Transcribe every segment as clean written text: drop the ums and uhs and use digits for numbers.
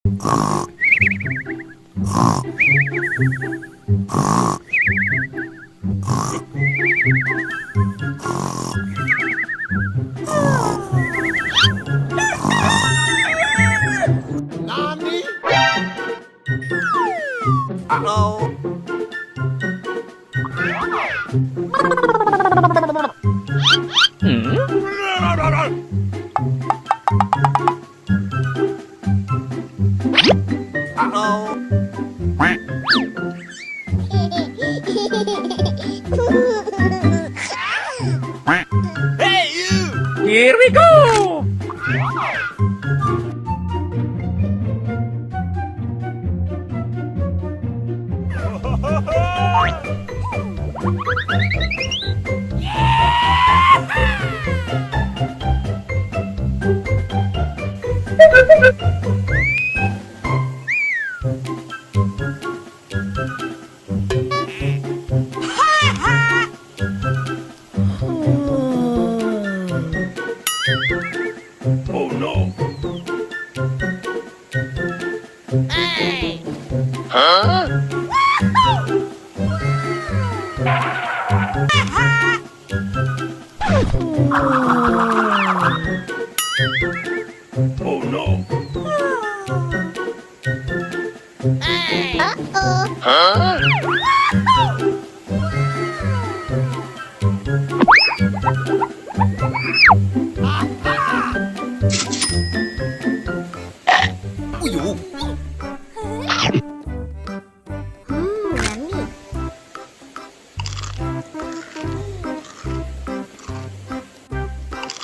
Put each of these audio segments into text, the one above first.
Nani? Uh-oh. Uh-oh. Hey, you! Here we go! Oh no! Hey! Huh? Oh no! Hey! Uh-oh! Huh?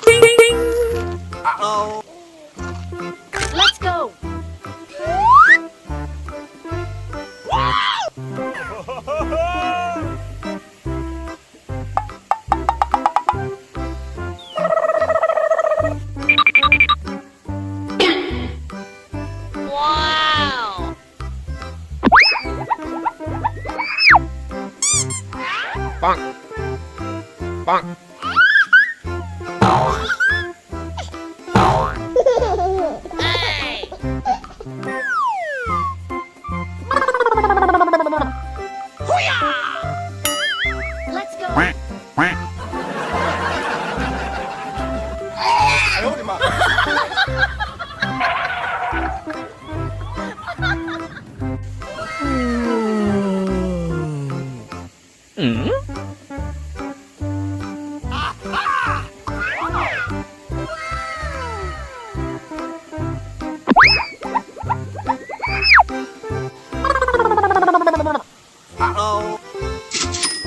Yummy. Uh-oh. Let's go! Wow! Bonk. Bonk. Hey! Let's go! Quack. Quack. 哎呦我的妈！ Hmm? Uh-oh.